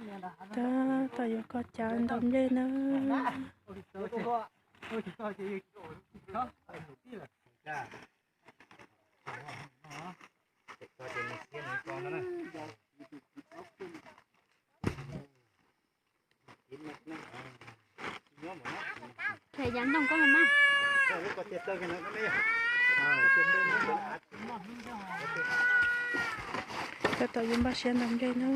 Tab tom yuav koj cav ntaus nplej na. Tab tom yuav npaj siab ntaus nplej na.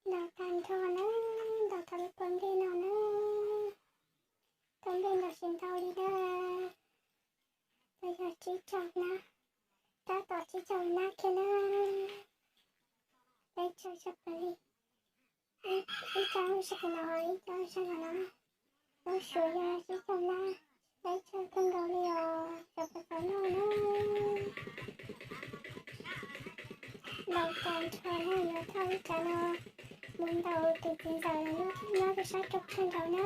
Ntaus tag nrho na, ntaus tau lub pob nplej no na. Pob nplej ntaus tsis ntau li na, tsuas yog tsib caug hnab, tab tom tsib caug hnab kiag na. Peb caug tshaj plaws li. Ib co lub sab no, ib co lub sab no na. Lub suav yog tsib caug hnab, peb caug kawg nkaus li os, sawv pas xav noj na. Ntaus tag nrho na, yuav thauj ib co no mus ntaus tus txiv ntxawm nyob rau sab roob sab nraud na.